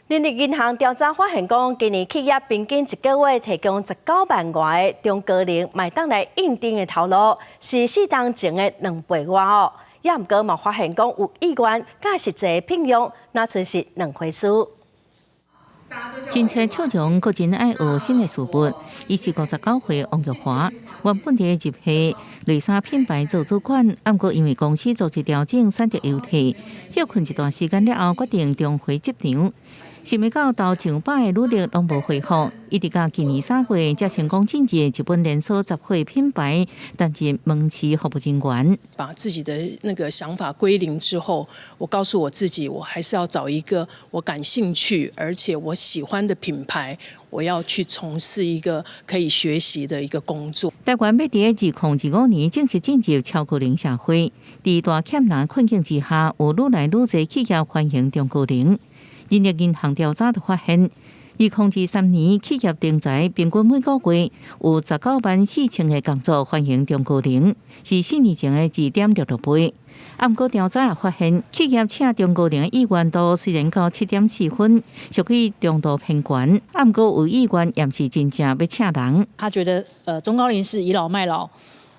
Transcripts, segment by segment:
人力銀行調查發現講，今年企業平均一個月提供19萬外的中高齡會當來應徵的頭路，是4冬前的2倍外哦。也毋過嘛發現講有意願佮實際聘用，若賰是兩回事。親切笑容，閣真愛學新的事物。伊是59歲王玉華，原本佇日系內衫品牌做主管，毋過因為公司組織調整，選擇優退，歇睏一段時間了後，決定重回職場。想袂到投上百个履歷攏無回覆，一直到今年3月，才成功進入日本連鎖雜貨品牌，擔任門市服務人員。把自己的那個想法歸零之後，我告訴我自己，我還是要找一個我感興趣而且我喜歡的品牌，我要去從事一個可以學習的一個工作。台灣欲佇2025年正式進入超高齡社會，佇大欠人困境之下，有愈來愈濟企業歡迎中高齡。人力銀行調查就發現，2023年企業徵才平均每個月有19萬4千個工作歡迎中高齡，是4年前的2.66倍。毋過調查也發現，企業請中高齡意願度雖然到7.4分，屬於中度偏懸。毋過有意願，也毋是真正欲請人。他覺得，中高齡是倚老賣老，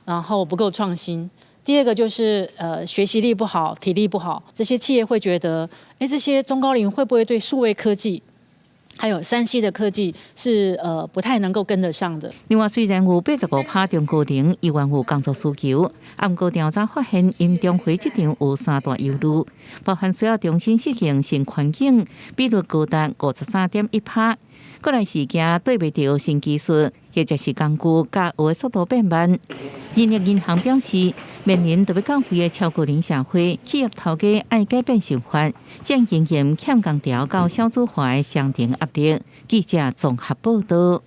然後不夠創新。第二個就是學習力不好，體力不好，這些企業會覺得，欸，這些中高齡會不會對數位科技，還有3C 的科技是不太能夠跟得上的。另外，雖然有85趴中高齡意願有工作需求，毋過調查發現，𪜶重回職場有三大憂慮，包含需要重新適應新環境，比率高達53.1趴。過來是驚對袂著新技術，或者是工具佮學的速度變慢。人力銀行表示，面臨著欲到位的超高齡社會，企業頭家愛改變想法，正迎面欠工潮佮少子化的雙重壓力。記者綜合報道。